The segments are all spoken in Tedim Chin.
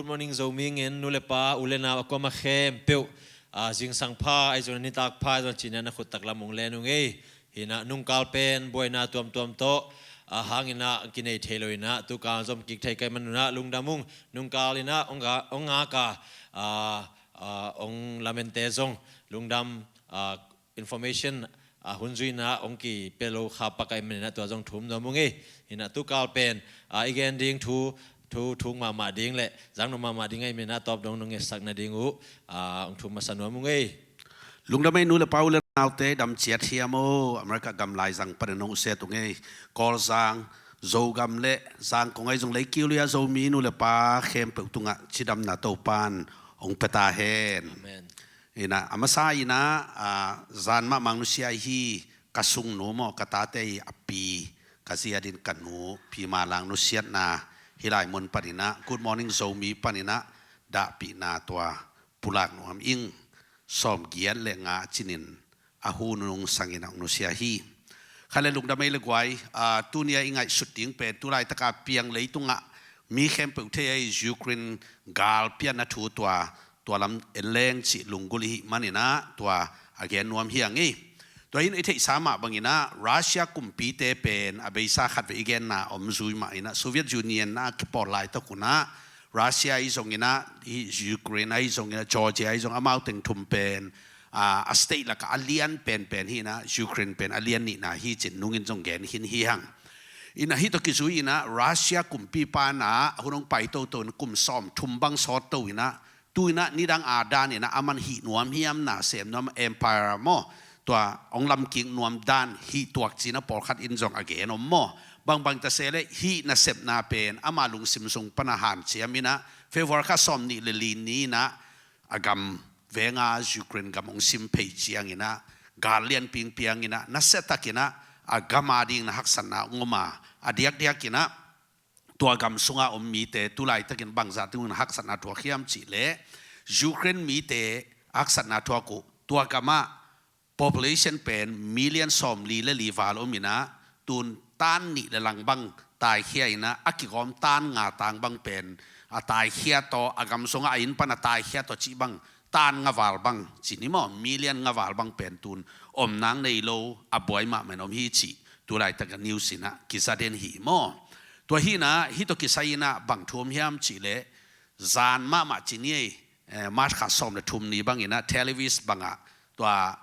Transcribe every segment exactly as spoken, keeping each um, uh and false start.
Good morning Zomi ngin, nu le pa, u le nau a kuamah khempeuh, a, zingsang pha ahi zongin, nitak pha ahi zongin, cinah na khut taklam ung len ung ei. Hinah nungkal pen buaina tuamtuam tawh, a, hanginah kinei thei lo inah, tukal zom kik thei ka hih manunah lungdam ung. Nungkal inah ong ga-, ong ngak a, a, a, ong lamente zong lungdam, a, information, a, hun zuina ong kipia lo kha pak ahih maninah tua zong thum nuam ung ei. Hinah tukal pen, a, i gen ding thu, thu thuk mahmah ding le zang nuam mahmah ding ahih maninah tawp dong nong ngetsak nading uh, a, ong thum masa nuam ung ei. Lungdam ei nu le pa, u le naute, dam ciat hiam aw? America gam laizang panin nong usia tung ei. Kawlzang, Zogam le Zangkong ahi zong, lei kiu lua Zomi nu le pa khempeuh tungah cidamna Topan ong pia ta hen. Amen. Inah, a masa inah, a, zan mahmah nusia hi, ka sungnu maw, ka tate i a pi, ka ziadin ka nu, Pi Malang nusiatna, hih lai mun paninah, Good Morning Zomi paninah, dahpihna tua pulak nuam ing, sawm giat le nga cinin, a hu nung sangin a ong nusia hi. Kha le lungdam ei le guai, a, tunia i ngaihsut ding pen, tu laitaka piang leitungah mi khempeuh thei ahi Ukraine gal pianna thu tua, tua lam en leng cih lunggulh i hih maninah tua a gen nuam hi ing ei. Tua in i theihsa mah banginah Russia kumpite pen a beisa khatvei i genna om zui mah inah Soviet Union na kipawl laitak unah Russia ahi zonginah, hih Ukraine ahi zonginah, Georgia ahi zong, amau teng thum pen, a, a state lakah a lian penpen hinah, Ukraine pen a lian nihna hi cin nungin zong gen khin hi hang. Inah hih tawh kizui inah Russia kumpipa inah a hun hong pai toto in kum sawm thum bang sawt to inah, tu inah nidang a dan inah a man hih nuam hiam, na sem nuam, empire maw, tua ong lamkik nuam dan hih tuak cinah pawlkhat in zong a gen om maw. Bangbang ta se le hih nasepna pen ama lungsim sung pana hanciam inah February kha sawm nih le li ni inah a gam venga Ukraine gam ong sim phei cianginah, gal lianpi ong pianginah, nasiatakinah a gam a ding na haksatna ong om a, a diakdiakinah tua gam sunga om mite tu laitakin bangzah ding na haksatna thuak hiam cih leh, Ukraine mite haksatna thuak uh, tua gamah population pen million sawm li le li val om inah, tun tan nih le lang bang taikhia inah, a kigawm tan nga tang bang pen a taikhia tawh, a gam sungah a inn pan a taikhia tawh cih bang tan nga val bang ci ni maw, million nga val bang pen tun om nang nei lo, a buai mahmah in om hi cih tu laitak a news inah kiza den hi maw. Tua hinah hih tawh kisai inah bang thu om hiam cih leh, zan mahmah ci ni ei, eh, March kha sawm le thum ni banginah Tel Aviv bangah tua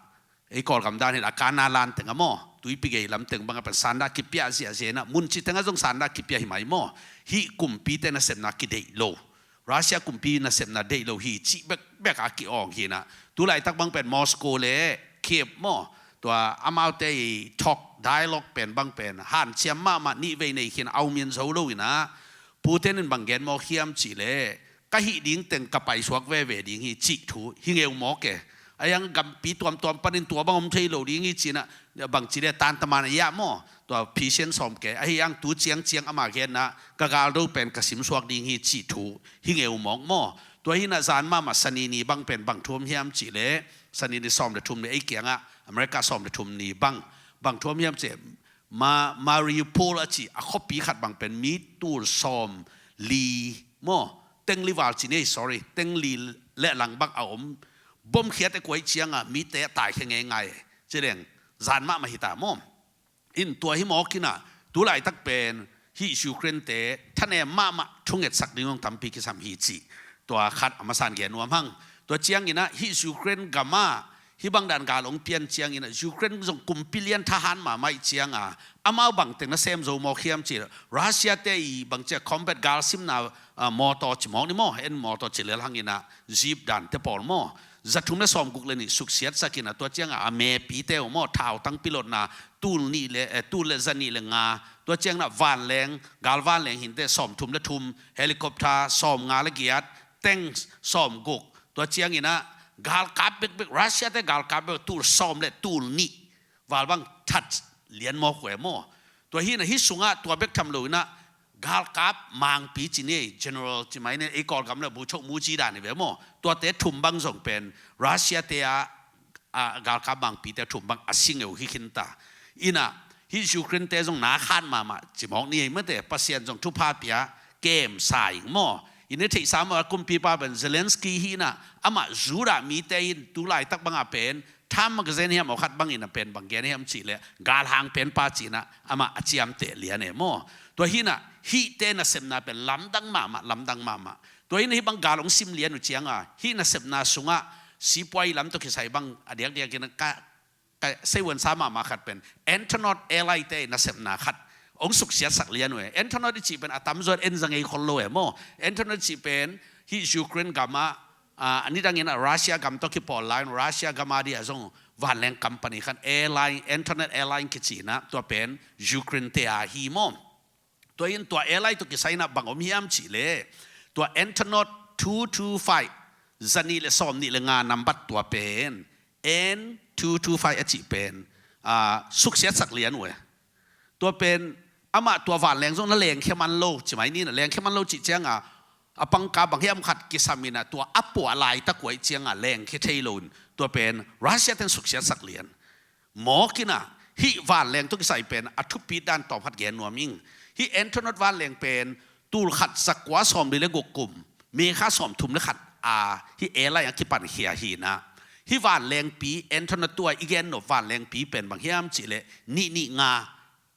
ei Kawlgam dan hi la, Kana lan teng a maw, tuipi gei lam teng bangah pen sanda kipia ziahziah inah, mun ci tengah zong sanda kipia hi mai maw. Hih kumpite nasepna kideih lo, Russia kumpi nasepna deih lo hi cih bekbek a ki-awng hinah, tu laitak bang pen Moscow le Kiev maw, tua amaute i talk, dialogue pen bang pen hanciam mahmah, nih vei nei khin a om in zo lo inah, Putin in bang gen mawk hiam cih leh, ka hih ding teng ka paisuak veve ding hi cih thu hi ngeu mawk e. A hiang gampi tuamtuam panin tua bang om thei lo ding hi cinah, bang ci leh tan taman a iah maw, tua phisian sawm ke, a hiang tu ciangciang ama genna ka galdo pen ka simsuak ding hi cih thu hi ngeu mawk maw. Tua hinah zan mahmah Sani ni bang pen bang thu om hiam cih leh, Sani ni sawm le thum ni ei kiangah, America sawm le thum ni bang, bang thu om hiam cih leh, Ma-, Mariupol a cih a khuapi khat bang pen mi tul sawm li maw, teng li val ci ni ei, sorry, teng li le lang bang a om, bom khiat e kuai ciangah mite a taikhia ngeingai e. Ci leng zan mahmah hita maw. In tua hi mawk inah, tu laitak pen hih Ukraine te thanem mahmah thungetsak ding hong tampi kisam hi cih tua khat a masan gen nuam hang. Tua cianginah hih Ukraine gamah hih bang dan gal ong pian cianginah, Ukraine zong kumpi lian thahat mahmah ih cianga, amau bang teng nasem zo mawk hiam cih leh, Russia te i bang cia combat galsimna, a, mawtaw ci mawk ni maw, en mawtaw ci lel hanginah, jeep dan te pawl maw, za thum le sawm guk le nih suksiatsak inah, tua ciangah a mepi te uh maw, thautang pilotna tul nih le, eh, tul le za nih le nga, tua ciangah vanleng, gal vanleng hinte sawm thum le thum, helicopter sawm nga le giat, tank sawm guk, tua cianginah galkap bekbek, Russia te galkap bek tul sawm le tul nih val bang that lian mawk uh e maw. Tua hinah hih sungah tua bek tham lo inah, galkap mangpi ci ni ei, general ci mai ni ei, Kawlgam le buchok muci dan hi ve maw. Tuate thum bang zong pen Russia te a, a, galkap mangpite thum bang a si ngeu hi khinta. Inah hih Ukraine te zong na khat mahmah ci mawk ni ei mate, Pasian zong thupha pia, kem sa ing maw. I na theihsa mah kumpipa pen Zelensky hi inah, amah Judah mite in tu laitak bangah pen Time Magazine hiam aw khat bangin a pen bang gen hiam cihleh galhang penpa ci inah amah a ciamteh lian e maw. Tua hi inah hihte nasepna pen lamdang mahmah, lamdang mahmah. Tua hi inah hih bang gal hong sim lian uh cianga hih nasepna sungah sipuai lam tawh kisai bang a diakdiak in ka ka seivuansa mahmah khat pen Antonov ally te nasepna khat hong suksiatsak lian uh e. Antonov i cih pen a tamzaw en za ngei khol lo e maw. Antonov i cih pen hih Ukraine gamah, a, a nidangin a Russia gam tawh kipawl lai-in Russia gam a dia zong vanleng company khat, airline, Antonov Airline kici inah, tua pen Ukraine te a hi maw. Tua in tua airline tawh kisai inah bang om hiam cihleh, tua Antonov two two five, za nih le sawm nih le nga nambat tua pen, N two two five a cih pen, a, suksiatsak lian uh e. Tua pen amah tua vanleng zong na lengkhia man lo ci mai ni inah, lengkhia man lo cih cianga a pangka bang hiam khat kisam inah tua a puah laitak uh ahih cianga lengkhia thei lo in tua pen Russia ten suksiatsak lian. Mawk inah hih vanleng tawh kisai pen a thupit dan tawm khat gen nuam ing. Hih Antonov vanleng pen tul khat za kua sawm li le guk kum, May kha sawm thum le khat a hih airline a kipankhia hi inah, hih vanlengpi Antonov tua i gen nop vanlengpi pen bang hiam cihleh nih nih nga,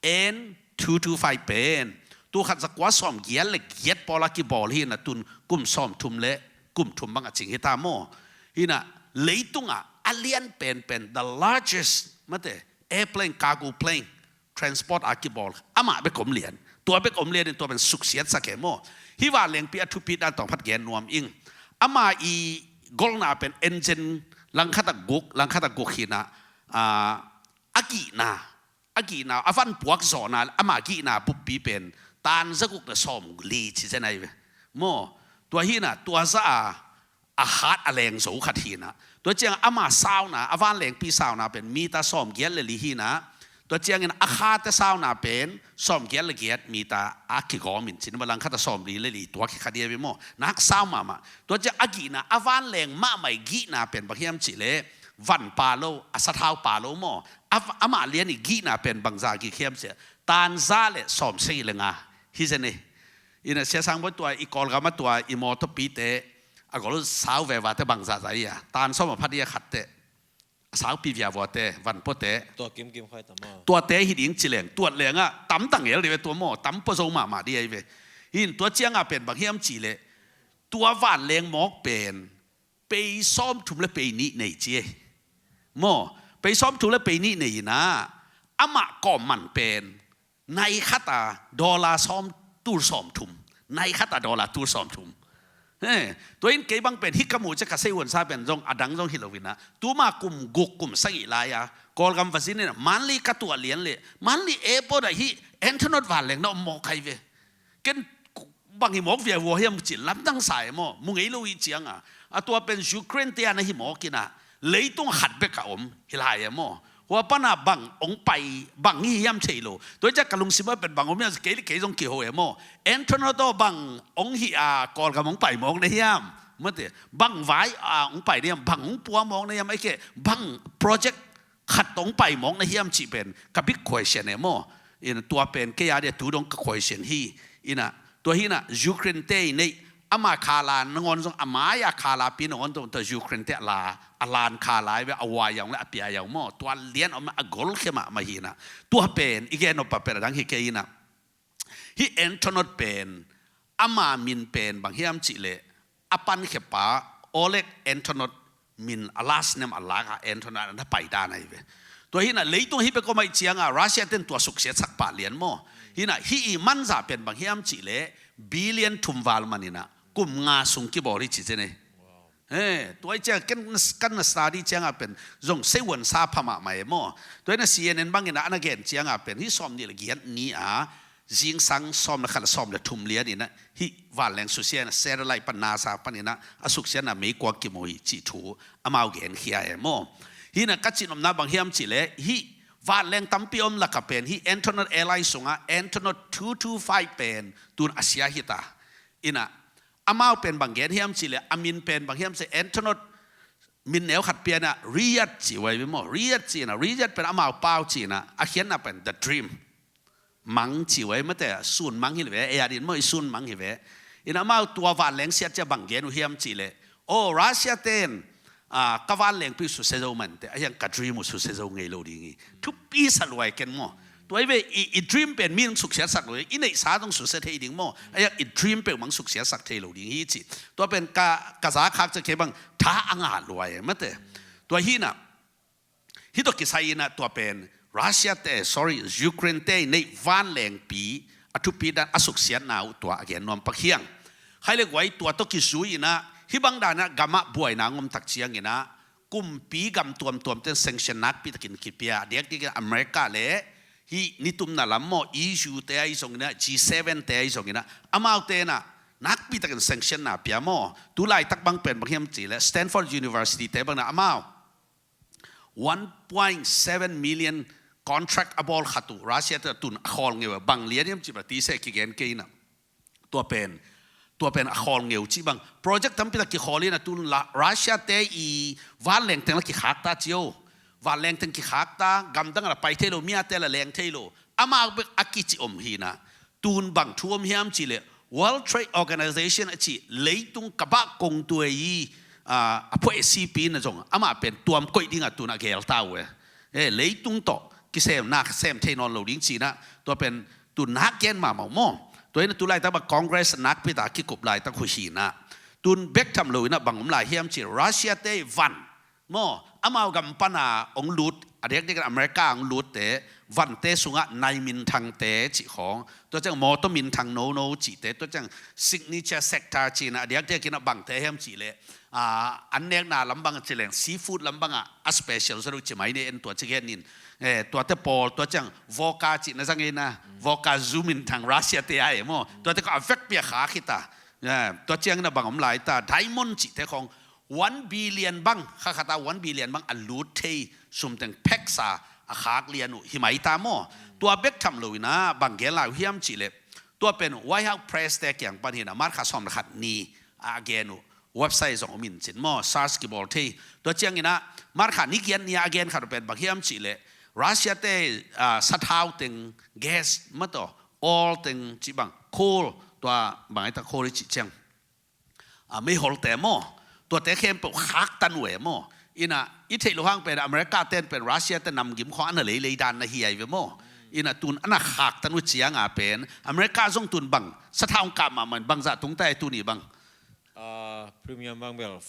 N two two five pen tul khat za kua sawm giat le giat pawl a kibawl hi inah, tun kum sawm thum le kum thum bang a cing hi ta maw. Hi inah leitungah a lian penpen, the largest, mate, airplane, cargo plane, transport a kibawl amah bek om lian. Tua bek om lian in tua pen suksiatsak e maw. Hih vanlengpi a thupit dan tawm khat gen nuam ing. Amah i golna pen engine langkhat a guk, langkhat a guk hi inah, a, a gihna, a gihna, a van puak zawhna, amah gihna buppi pen tan za guk le sawm li ci zen ahi ve maw. Tua hi inah tua za a a hat a leng zo khat hi inah. Tua ciang ama sauna, a vanlengpi sauna pen mita sawm giat le li hi inah. Tua ciangin a khate sauna pen sawm giat le giat mita a kigawm in ci ni maw, langkhat a sawm li le li tua kikha dia ve maw. Nak sau mahmah. Tua ciang a gihna, a vanleng mahmah i gihna pen bang hiam cihleh van pa lo, a sathau pa lo maw. A, amah lian i gihna pen bangza gik hiam cihleh tan za le sawm sagih le nga hi zen e. Inah Sia Sang Bawi, tua i Kawlgam a tua i mawtawpite a gol sau veva te bangzah zah hi a, tan sawm a pha dia khat te, a saupi via vua te, van pua te. Tua kimkim khai ta maw. Tuate hi ding ci leng, tuat lengah tam tangel di ve tua maw, tam pua zo mahmah di ahi ve. Hin tua cianga pen bang hiam cihleh, tua vanleng mawk pen pei sawm thum le pei nih nei ci e maw. Pei sawm thum le pei nih nei inah, amah kawm man pen nai khat a dollar sawm, tul sawm thum. Nai khat a dollar tul sawm thum. He, tua in kei bang pen hih ka muh ciang ka seihuansa pen zong a dang zong hi lo inah, tuma kum guk kum sagih lai-a Kawlgam va zin inah, Mandalay ka tuah lian leh Mandalay airport ah hih Antonov vanleng na om mawk ahi ve. Ken bang hi mawk via vua hiam cih lamdang sa e maw, mu ngei lo hi cianga. A tua pen Ukraine te a na hi mawk inah, leitung khat bek a om hi lai e maw. Hua pana bang hong pai, bang hi hiam thei lo. Tua hi ciang ka lungsim ah pen bang om hiam, kei le kei zong kiho e maw. Antonov tawh bang hong hi a Kawlgam hong pai mawk na hiam. Mate, bang vai a hong pai na hiam, bang hong pua mawk na hiam, ahih kei leh bang project khat tawh hong pai mawk na hiam cih pen ka big question e maw. Inah tua pen kei a dia tu dong ka question hi. Inah tua hi inah Ukraine te i neih, ama khala nangawn zong, a mai-a khalapi nangawn zong tua Ukraine te a la, a lan khala hi ve, a wai a ong le a pia a ong maw. Tua lian om a golkhia mahmah hi inah. Tua pen i gen nop a pen a dang hi kei inah, hih Antonov pen ama min pen bang hiam cihleh, a pankhiapa Oleg Antonov min, a last name a lak a Antonov a na pai dan ahi ve. Tua hi inah leitung hih bek om ahih cianga Russia ten tua suksiatsak pah lian maw. Hi inah hih i manzah pen bang hiam cihleh, billion thum val man inah kum nga sung kibawl hi ci zen e. He, tua hi ciang ken kan na study cianga pen zong seihuansa pha mahmah e maw. Tua hi inah C N N bang inah a na gen cianga pen hih sawm nih le giat ni a, zingsang sawm le khat le sawm le thum lian inah hih vanleng susia inah satellite pan, NASA pan inah a suksiatna meikuang kimu hi cih thu amau genkhia e maw. Hi inah ka cih nopna bang hiam cihleh, hih vanleng tampi om lakah pen hih Antonov Airline sungah Antonov two two five pen tun a sia hi ta. Inah amau pen bang gen hiam cihleh, a min pen bang hiam cihleh, Antonov min neu khat pia inah Riyadh ci uh ahi ve maw. Riyadh ci inah, Riyadh pen amau pau ci inah, a khiatna pen the dream, mang ci uh ahi, mate, sun mang hi le ve, ei a din maw, i sun mang hi ve. In amau tua vanleng siat ciang bang gen uh hiam cih leh, aw, Russia ten, ah, ka vanlengpi uh susia zo mah inteh, a hiang ka dream uh susia zo ngei lo ding hi. Thupi sa lua hi ken maw. Tua hi ve, i, i dream pen mi hong suksiatsak lo hi, i neihsa zong susia thei ding maw. A hiang i dream peuhmah hong suksiatsak thei lo ding hi ci. Tua pen ka, ka za khak ciang kei bang tha a ngah lua hi mate. Tua hi na, hih tawh kisai in ah tua pen Russia te, sorry, Ukraine te i neih vanlengpi a thupi dan a suksiatna uh tua a gen nuam pak hi hang. Khai le guai, tua tawh kizui in ah hih bang dan ah gam ah buaina hong om tak ciangin ah kumpi gam tuamtuam ten sanction nakpi takin kipia, a diakdiakin America le hih nitumna lam maw, E U te ahi zongin ah, G seven te ahi zongin ah, amaute in ah nakpi takin sanction na pia maw. Tu laitak bang pen bang hiam cih leh Stanford University te bang na amau one point seven million contract a bawl khat uh Russia te tun a khawl ngeu a, bang lian hiam cih bang ti se kigen kei na. Tua pen, tua pen a khawl ngeu cih bang. Project tampi tak kikhawl in a tun la Russia te i vanleng teng la kikhak ta ci o. Vanleng teng kikhak ta, gamdang la pai thei lo, mi a te la leng thei lo. Amau bek a kici om hi na. Tun bang thu om hiam cih leh World Trade Organization a cih leitung kabah kongtuei i, ah, a phuaisipi na zong amah pen tuam koih ding a tun a gel ta uh e. Eh, leitung tawh kisem nak sem thei nawn lo ding ci na. Tua pen tun nak gen mahmah uh maw. Tua hi na tu laitak bang Congress nakpi tak kikup laitak uh hi na. Tun bek tham lo in ah bang om lai hiam cih leh Russia te van maw, amau gam pan a hong lut, a diakdiakin America hong lut te, van te sungah nai minthang te cih khawng, tua ciang mawtaw minthang nono cih te, tua ciang signature sector ci na, a diakdiakin ah bang te hiam cih leh, ah, an nekna lam bang ci leng, seafood lam bang ah a special zaw lo ci mai ne en tua ci gen in, eh, tua te pawl, tua ciang vodka cih na zang ei na, vodka zu minthang Russia te a e maw, tua te khawng a vekpi a khak hi ta, eh, tua ciangin ah bang om lai ta, diamond cih te khawng, one billion bang, kha khat a one billion bang a lut thei sum teng pheksa a khak lian uh hi mai ta maw. Tua bek tham lo in ah bang gen lai uh hiam cih leh, tua pen White House Press te kiang pan hi na, March kha sawm le khat ni a gen uh, website zong om in cin maw, search kibawl thei. Tua ciangin ah March kha ni giat ni a gen khat uh pen bang hiam cih leh Russia te, ah, sathau teng, gas mataw, oil teng cih bang, coal, tua bang ai ta coal i cih ciang, a, meiholte maw, tuate khempeuh khaktan uh e maw. In ah i theih loh hang pen America ten pen Russia te namgim khawng a na leilei dan na hi ai ve maw. In ah tun a na khaktan uh ciang a pen America zong tun bang sathau hong kap mahmah in bangzah tung ta e tuni bang. Ah, premium bang bel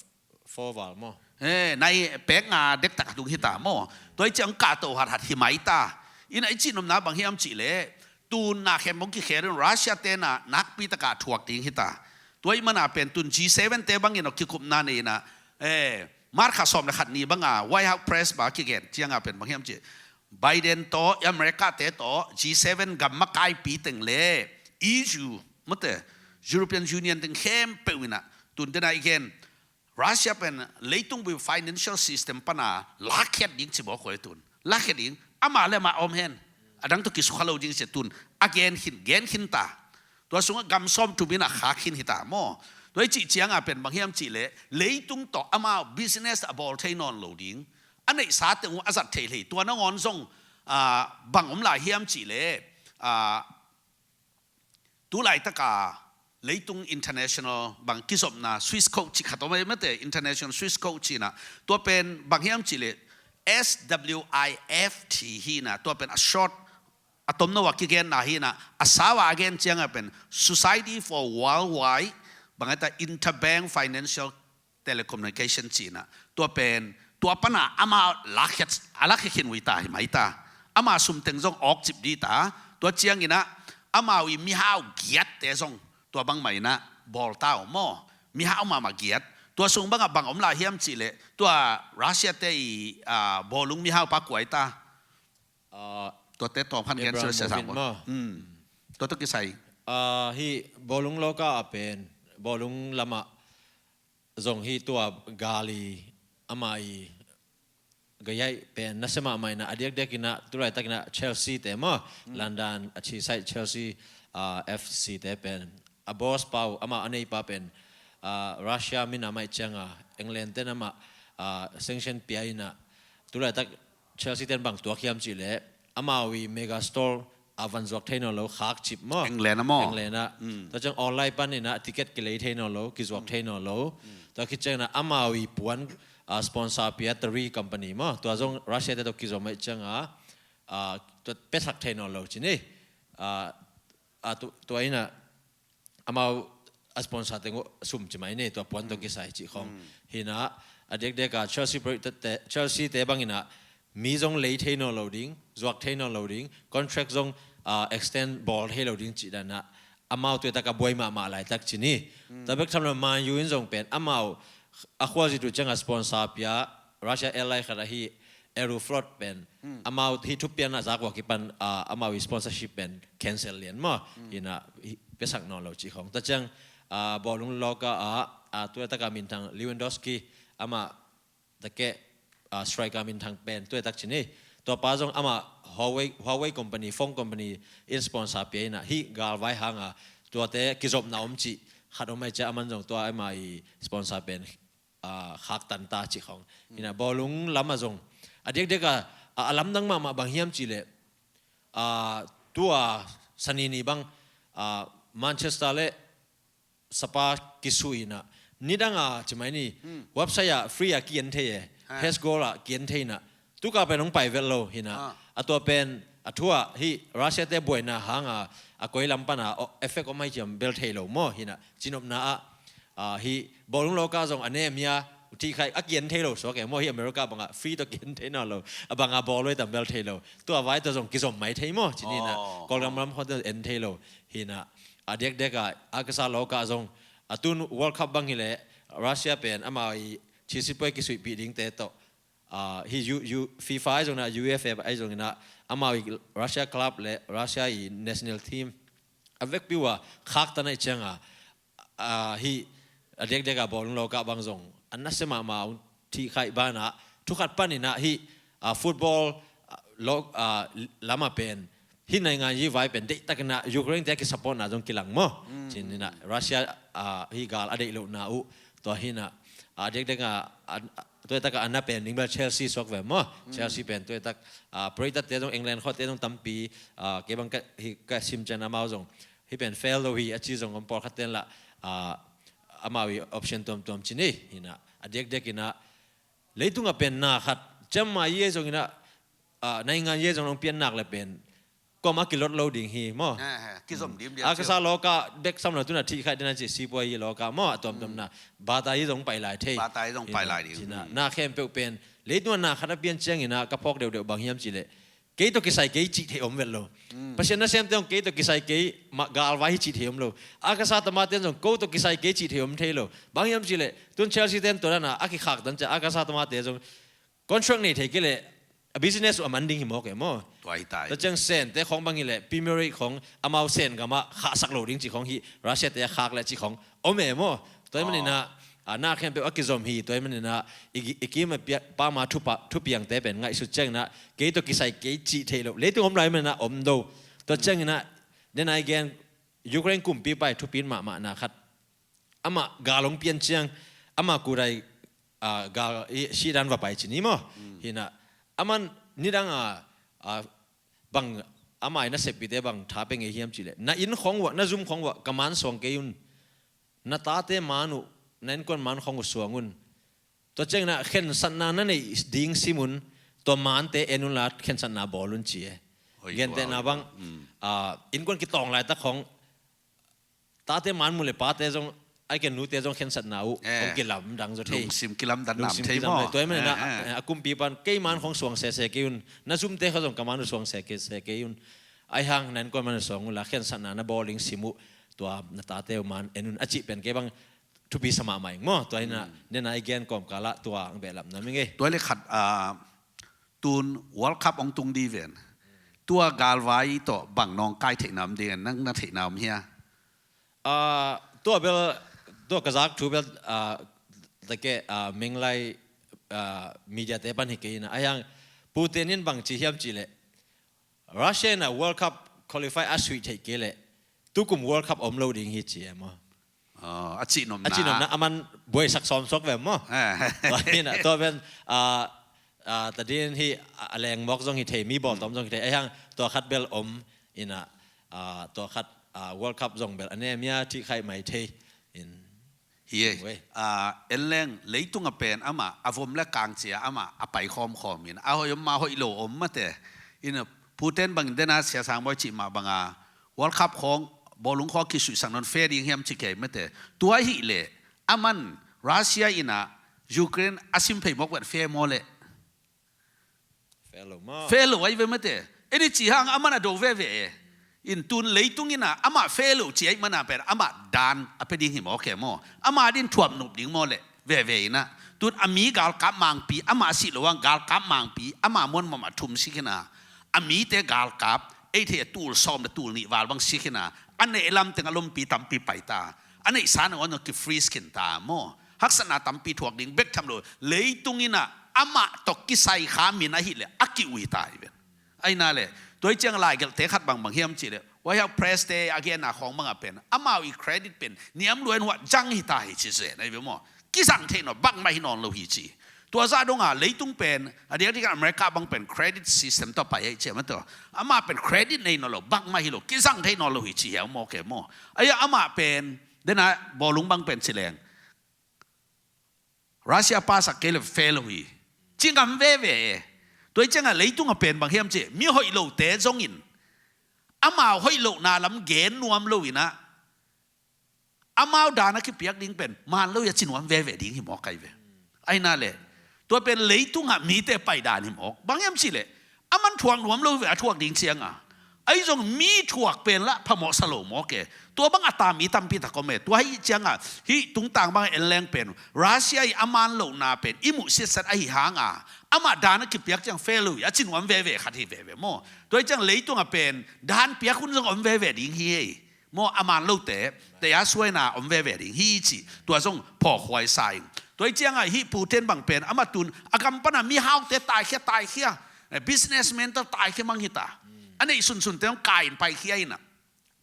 four val maw. Eh, nai pek nga dektak tung hi ta maw. Tua i ciang kah to hathat hi mai ta. In ah i cih nopna bang hiam cih leh tun na khempeuh hong kikhel in Russia te na nakpi tak a thuak ding hi ta. Tua i man a pen tun G seven te bang in a kikupna nei in ah, eh, March kha sawm le khat ni bang a White House Press bang a kigen ciang a pen bang hiam cih, Biden tawh, America te tawh, G seven gam makaipi teng le E U, mate, European Union teng khempeuh in ah tun te na i gen Russia pen leitung bui financial system pan a lakkhiat ding ci bawk uh e tun. Lakkhiat ding, amah le amah om hen. A dang tawh kisukha lo ding ci tun a gen khin, gen khin ta. Tua sungah gam sawmthum in a khak khin hi ta maw. Tua i cih ciang a pen bang hiam cih leh leitung tawh amau business a bawl thei nawn lo ding, a neihsa teng uh a zat thei lei. Tua nangawn zong, ah, bang om lai hiam cih leh, ah, tu laitak a leitung international bang kizopna Swiss code cih khat om e mate, international Swiss code cih na. Tua pen bang hiam cih leh S W I F T hi na, tua pen a short, a tomno a kigenna hi na, a sau a a gen ciang a pen Society for Worldwide, bang ai ta, Interbank Financial Telecommunication cih na. Tua pen, tua pan a amau lakkhiat, a lakkhiat khin uh hi ta, hi mai ta. Amau sum teng zong awk cip dih ta. Tua ciangin ah amau i mihau giatte zong tua bang mah in ah bawl ta uh maw. Mihau mahmah giat. Tua sung bang a bang om lai hiam cih leh, tua Russia te i, ah, bawlung mihau pa kua hi ta. Ah, tuate tawm khan gen Abramovich sia sa maw. Hmm. Tua tawh kisai. Ah, hih bawlung lawka a pen, bawlung lamah zong hih tua gali amah i gayai pen nasia mahmah in ah, a diakdiakin ah, tu laitakin ah Chelsea te maw, hmm, London a chi side Chelsea, ah, F C te pen a boss pa uh, amah a neipa pen, ah, Russia mi na mah i ciang a, England ten amah, ah, sanction pia in ah, tu laitak Chelsea ten bang tuak hiam cih leh, amau i megastore a van zuak thei nawn lo, khak cip maw. England ah maw? England ah. Mm. Tua ciang online panin ah ticket kilei thei nawn lo, kizuak thei nawn lo. Mm. Tua khit ciangin ah amau i puan, ah, sponsor pia Teri company maw. Tua zong Russia te tawh kizom ahih ciangin ah, ah, tua piasak thei nawn lo ci ni. Ah, ah, tu-, tua in ah amau a sponsor teng uh sum ci mai ni, tua puan tawh kisai cih khawng. Mm. Hi in ah, a diakdiak a Chelsea pro-, te, te, Chelsea te bangin ah mi zong lei thei nawn lo ding, zuak thei nawn lo ding, contract zong, ah, extend bawl thei lo ding cih dan ah amau tuaitak a buai mahmah laitak ci ni. Mm. Tua bek tham lo Man U in zong pen amau a khualzin uh ciangin sponsor pia Russia Airline khat ahi Aeroflot pen, hmm, amau hih thupiakna zak uh a kipan, ah, amau i sponsorship pen cancel lian maw. Hmm. Hi in ah, hi, piasak nawn lo cih khawng. Tua ciang, ah, bawlung lawka ah, ah, tuaitak a minthang Lewandowski, amah tua keh, ah, striker minthang pen tuaitak ci ni. Tua pa zong amah Huawei, Huawei company, phone company in sponsor pia in ah, hih galvai hang a tuate kizopna om cih khat om ahih ciang aman zong tua amah i sponsor pen, ah, khaktan ta cih khawng. Hmm. Hi in ah bawlung lam ah zong a diakdiak a, a, a lamdang mahmah bang hiam cih leh, ah, tua Sani ni bang, ah, Manchester le Spurs kisui in ah, nidang a ci mai ni, hmm, website ah free a ki-en thei e, ha, H goal ah ki-en thei in ah, tu kal pen hong pai vet lo hi in ah. Ah. A tua pen a thu ah hih Russia te buaina hang a, a koi lam pan a, o, effect om ahih ciang bel thei lo maw hi in ah, cinopna ah, ah, hih bawlung lawka zong a nem hia, thihkhai a ki-en thei lo suak e maw, hih America bang a free tawh ki-en thei nawn lo, a bang a bawl lo hi tam bel thei lo. Tua vai tawh zong kizom mai thei maw ci ni in ah, oh, Kawlgam lam khawng te en thei lo hi in ah, a diakdiak a, a kasa lawka zong, a tun World Cup bang hi leh Russia pen amau i chisipuai kisuihpih dingte tawh, ah, hih U-, U-, FIFA ahi zongin ah, UEFA ahi zongin ah, amau i Russia club le Russia i national team a vekpi uh a khaktan ahih ciang a, ah, hih a diakdiak a bawlung lawka bang zong a nasia mahmah uh, thihkhai ban ah, thu khat panin ah hih, ah, football, ah, law, ah, lam ah pen, hih naingan yi vai pen deihtakin ah Ukraine te a kisupportna zong kilang maw. Mm. Ci ni in ah Russia, ah, hih gal a deih lohna uh, tua hi in ah, a diakdiak a, a, a, tuaitak a a na pen ding bel Chelsea suak ve maw. Mm. Chelsea pen tuaitak, ah, Premier League te zong, England khawng te zong tampi, ah, kei bang ka, hih ka sim ciang amau zong hih pen fail lo hi a ci zong om, pawlkhat ten lah, ah, amau i option tuamtuam ci ni. Hi in ah, a diakdiak in ah, leitung ah pen na khat, ciamma yi ahi zongin ah, ah, naingan yi ahi zong hong pian nak leh pen kuamah kilot lo ding hi maw. Eh, eh, kizom dim dia. A kasa lawka bek sam lo, tu in ah thihkhai ding a ci, sipuai yi lawka maw, a tuamtuam in ah, bata yi zong pai lai thei. Bata yi zong pai lai ding. Ci in ah, na khempeuh pen leitung ah na khat a pian ciangin ah ka phawk deuhdeuh bang hiam cih leh, kei tawh kisai kei cih thei om vet lo. Mm. Pasian nasemte zong kei tawh kisai kei, mah galvai hi cih thei om lo. A kasa tamate zong ko tawh kisai kei cih thei om thei lo. Bang hiam cih leh, tun Chelsea ten tua dan a, a kikhaktan ciang a kasa tamate zong contract nei thei kei leh, a business uh a man ding hi mawk e maw. Tua hi ta. Tua ciang Sen te khawng bang hi leh, Premier League khawng amau Sen gam ah khahsak lo ding cih khawng hi, Russia te a khak leh cih khawng om e maw. Tua ahih manin ah, ah, na khempeuh a kizom hi, tua ahih manin ah, i, i kim a pia-, pama thupa-, thupiangte pen ngaihsut ciangin ah, kei tawh kisai kei cih theih loh leitung om lai manin ah om do. Tua ciangin ah, den a i gen, Ukraine kumpipa i thupi mahmahna khat, amah gal hong pian ciang, amah kudai, ah, gal i sihdan va pai ci ni maw. Mm. Hi in ah, aman nidang a, ah, bang, amah i naseppihte bang tha pia ngei hiam cih leh, na inn khawng uh ah, na zum khawng uh ah ka man suang kei un. Na tate man uh, na innkuan man khawng uh suang un. Tua ciangin ah khensatna na neih ding sim un, tua mante en unla khensatna bawl un ci e. Oi, gentehna bang, ah, innkuan kitawng laitak khawng, tate man mu leh pate zong, ai ken nute zong khensatna uh, eh, hong kilamdang zaw thei. Lungsim kilamdang nam thei maw. Tua ahih manin ah, eh, eh, a kumpipan, kei man khawng suang sese kei un, na zumte khawng zong ka man uh suang sese kei un. Ahi hang na innkuan man uh suang unla khensatna na bawl ding sim uh, tua na tate uh man en un a cih pen kei bang thupi sa mahmah ing maw. Tua hi in ah, hmm, den a i gen kawmkal ah tua hong behlap nuam ing e. Tua leh khat, ah, tun World Cup hong tung di ven. Tua galvai tawh bang nawngkai theihna om ding, nang na theihna om hia? Ah, tua bel, tua ka zak thu bel, ah, tua keh, ah, Menglai, ah, media te pan hi kei in ah. Ahi hang Putin in bang ci hiam cih leh, Russia in ah World Cup qualify a suih theih kei leh, tukum World Cup om lo ding hi ci e maw. Ah, a cih nopna. A cih nopna, aman buaisak sawm suak ve maw. Eh. Tua hi in ah, tua pen, ah, ah, ta din hi, ah, a leng mawk zong hi thei, mi bawl tawm zong hi thei. Ahi hang, tua khat bel om, Ina, ah, tua khat, ah, World Cup zong bel a nemia thih khaih mai thei in. Hi e. Ah, en leng leitung a pen amah a vom le kang cia amah a pai khawmkhawm in a hoih om mah hoih lo om mate. Ina Putin bangin dena Sia Sang Bawi cih mah banga World Cup khawng bawlung khawng kisuihsak nawn fe ding hiam ci kei mate. Tua hi leh aman Russia ina Ukraine a sim phei mawk vet fe maw leh. Fe lo ahi ve mate. Eni ci hang aman a do veve e. In tun leitung ina amah fe lo ci ahi mana pen amah dan a pe ding hi maw ke maw. Amah din thuap nup ding maw leh veve ina. Tun a mi galkap mangpi amah si lo ang galkap mangpi amah muan mama thum si kina. A mite galkap ei thei a tul sawm le tul nih val bang si kina. A neih lam teng a lompi tampi pai ta. A neih sa na wan ki freeze kin ta maw. Haksatna tampi thuak ding bek tham lo leitung ina amah tok kisai kha min ahi le a ki ui ta hi ven. Aina le tua hi ciang laigelhte khat bangbang hiam cih le White House press te a genna khawng banga pen amau i credit pen niam luan huah jang hi ta hi ci zen ahi ve maw. Kizang thei nawn bangmah hi nawn lo hi ci. Tua zah donga leitung pen a diakdiak America bang pen credit system tawh pai ahi ciam a tawh amah pen credit nei nawn lo bangmah hi lo kizang thei nawn lo hi ci hiau maw ke maw. Aia amah pen dena bawlung bang pen ci leng Russia pasak kei le fe lo hi. Ci ngam veve e. Tua hi cianga leitung a pen bang hiam ci mi hoih lote zongin amau hoih lohna lam gen nuam lo ina amau dan a kipiak ding pen man lo ia ci nuam veve ding hi maw kai ve. Aina le tua pen leitung a mite pai dan hi maw bang hiam ci le aman thuak nuam lo ve a thuak ding cianga. Ahi zong mi thuak pen lah phamawh sa lo maw ke. Tua bang a ta mi tampi tak om e. Tua hi cianga hih tungtang bang en leng pen Russia i a man lohna pen i muh siatset ahi hanga amah dan a kipiak ciang fe lo hi a ci nuam veve khat hi veve maw. Tua hi ciang leitung a pen dan piak hun zong om veve ding hi ei. Maw a man lote te a suaina om veve ding hi ci tua zong phawkhuai sa in. Tua hi cianga hih Putin bang pen amah tun a gam pana mihaute taikhia taikhia businessman ta taikhia mang hita. A neih sunsunte hong kai in paikhia ina.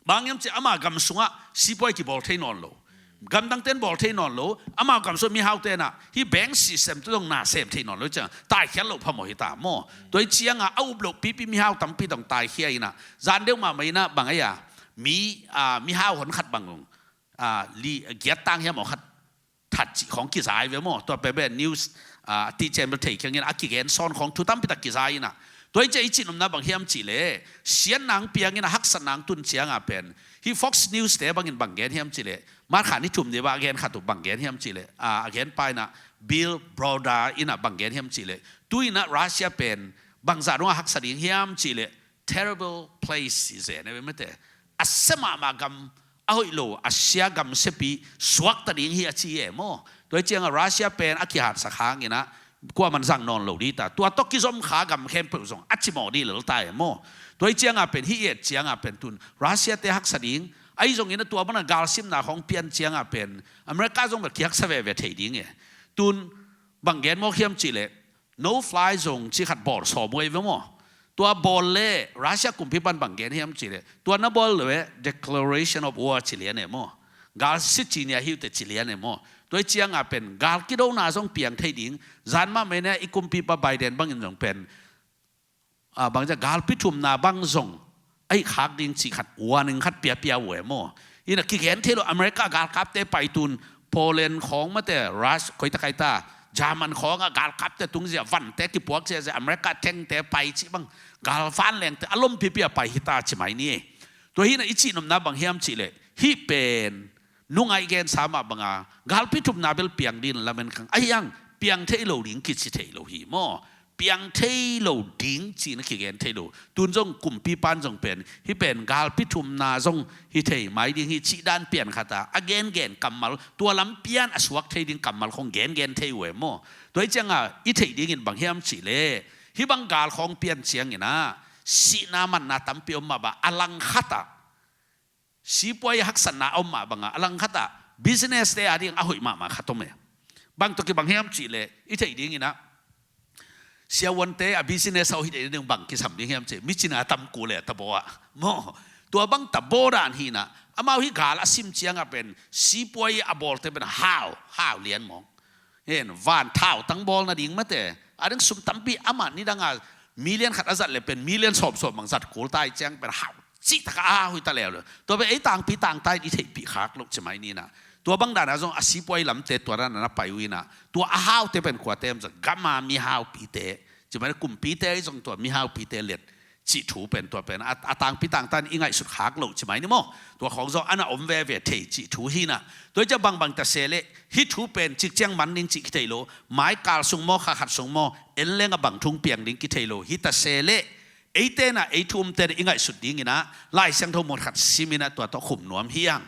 Bang hiam ci ama gam sungah sipuai kibawl thei nawn lo. Gamdang ten bawl thei nawn lo. Amau gam sungah mihau tenah hih bank system tu dong na sem thei nawn lo ciang taikhiat loh phamawh hita maw. Tua hi cianga a up loh pipi mihau tampi dong taikhia inah zan deuh mahmah inah bang ei a mi, ah, mihau hon khat bang dong, ah, li giat tang hiam aw khat that cih khawng kizai ve maw. Tua pebe news, ah, a tihcian bel thei kiangin a kigen sawn khawng thu tampi tak kizai inah. Tua hi ciah i cih nopna bang hiam cihleh siatna ang piangin a haksatna ang tun cianga pen hih Fox News te bangin bang gen hiam cihleh March kha ni thum ni bah a gen khat uh bang gen hiam cihleh, ah, a gen pa inah Bill Browder inah bang gen hiam cihleh tu inah Russia pen bangzah dong a haksa ding hiam cihleh terrible place i zen e mete. A sia mahmah gam a hoih lo a sia gam siapi suakta ding hi a ci e maw. Tua hi cianga Russia pen a kihatsak hanginah kuaman zang nawn lo dita tua tawh kizom kha gam khempeuh zong a cimawh dih lelta e maw. Tua hi cianga pen hih et cianga pen tun Russia te haksa ding ahi zongin a tua bana galsimna khawng pian cianga pen America zong bel kihaksa veve thei ding e. Tun bang gen mawk hiam cihleh no fly zone ci khat bawl sawm uh ei ve maw. Tua bawl le Russia kumpi pan bang gen hiam cihleh tua na bawl le declaration of war ci lian e maw. Gal si ci nia hiute ci lian e maw. Tua hi cianga pen gal kidona zong piang thei ding zan mahmah inah i kumpipa Biden bangin zong pen, ah, bangzah galpi thumna bang zong a hih khak ding cih khat warning khat piapia uh e maw. Inah kigen thei lo America galkapte pai tun Poland khawng mate Russia khoita kaita German khawngah galkapte tungzia vante kipuak ziazia America thengte pai cih bang galvan lengte a lompipi a pai hita ci mai ni e. Tua hinah i cih nopna bang hiam cihleh hih pen nungai gensa mah banga galpi thumna bel piang din lamen khang ahi ang piang thei lo ding kici thei lo hi maw. Piang thei lo ding cihna kigen thei lo. Tun zong kumpi pan zong pen hih pen galpi thumna zong hi thei mai ding hi cih dan pian khata a gengen kammal tua lam pian a suak thei ding kammal khong gengen thei uh e maw. Tua hi cianga i theih dingin bang hiam cihleh hih bang gal khawng pian cianginah sihna manna tampi om mah bah a langkhatah sipuai haksatna a om mah banga a langkhatah business te a ding a hoih mahmah khat om e. Bang tawh kibang hiam cihleh i theih dinginah siavuante a business a hoih theih ding bang kisam ding hiam cih micina tamku le tabaw ah maw. Tua bang tabaw dan hinah amau hih gal a sim cianga pen sipuai a bawlte pen hau hau lian mawng. Hen van thau tang bawl nading mate a ding sum tampi amah nidanga million khat a zat le pen million sawmsawm bang zat kul tai ciang pen hau cihtak a hau hi ta leuleu. Tua pen ei tangpi tangta in i theihpih khak loh ci mai ni in ah. Tua bang dan ah zong a sipuai lamte tua dan a na pai uh in ah, tua a haute pen kuate hiam cih leh gam a mihaupite, ci mai ni, kumpite ahi zong tua mihaupite lian cih thu pen tua pen a, a tangpi tangta in i ngaihsut khak loh ci mai ni maw. Tua khawng zong a na om veve thei cih thu hi in ah. Tua hi ciang bangbang ta se leh hih thu pen cikciang man ding cih kithei lo, mai kal sung maw, kha khat sung maw, en leng a bang thu piang ding kithei lo, hi ta se leh eite in ah, ei thu umte in ah i ngaihsut ding in ah Lai Siangtho mun khat sim in ah tua tawh khum nuam hi hang.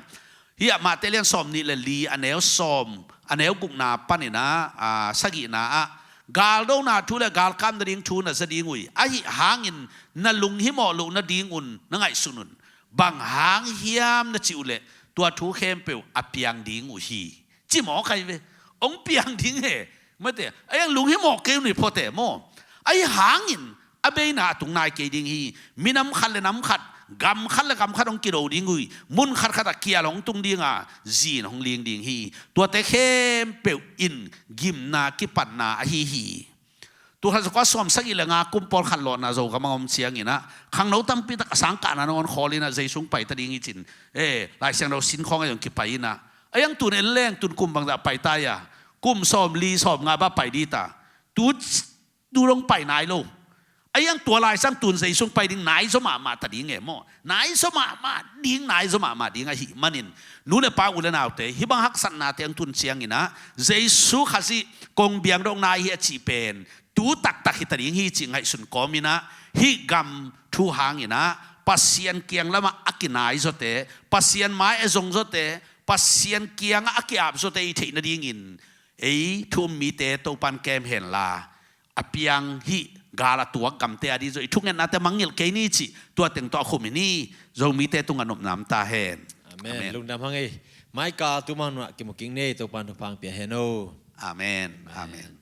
Hih ah Mate lian sawmnih le li, a neu sawm, a neu gukna pan in ah, a, sagihna ah, galdona thu le galkap nading thu na za ding uh hi. Ahi hangin na lunghimawh loh nadingun na ngaihsun un. Bang hang hiam na cih uh leh tua thu khempeuh a piang ding uh hi, ci mawk hi ve. Hong piang ding hi. Mate, a hiang lunghimawh kei un hi phot e maw. Ahi hangin a beina a tung nai kei ding hi. Minam khat le nam khat, gam khat le gam khat hong kido ding uh hi. Mun khat khat ah kial hong tung ding a, zin hong ling ding hi. Tuate khempeuh in gimna kipatna ahi hi. Tul khat za kua sawm sagih le nga kum pawlkhat lawhna Zogam ah om ciangin ah, khangno tampi tak a sangkahna nangawn khawl in ah Jesu hong pai ta ding hi ci-in, eh, Lai Siangtho sin khawng ah zong kipai in ah, a hiang tun en leng tun kum bangzah pai ta hia? Kum sawm li sawm nga bang pai ding ta. Tu, tu dong pai nai lo. A hiang tua lai sang tun Jesu hong pai ding nai zaw mahmah ta ding e maw. Nai zaw mahmah ding, nai zaw mahmah ding ahih manin, nu le pa, u le naute, hih bang haksatnate hong tun ciangin ah Jesu Khazih kong biang dong nai hi a cih pen tu taktak hi ta ding hi cih ngaihsun kawm in ah, hih gam thu hangin ah Pasian kiang lamah a kinai zawte, Pasian mai a zong zawte, Pasian kiangah a ki-ap zawte i theih nadingin ei thu um mite Topan kem hen la, a piang hih gal a tuak gamte a ding zong i thungetnate mangngilh kei ni cih tua teng tawh a khum hi ni. Zomite tungah nopna om ta hen. Amen. Amen. Lungdam hang ei. Mai kal tu mah nuah kimu kik ni ei, Topan thupha hong pia hen o. Amen. Amen. Amen.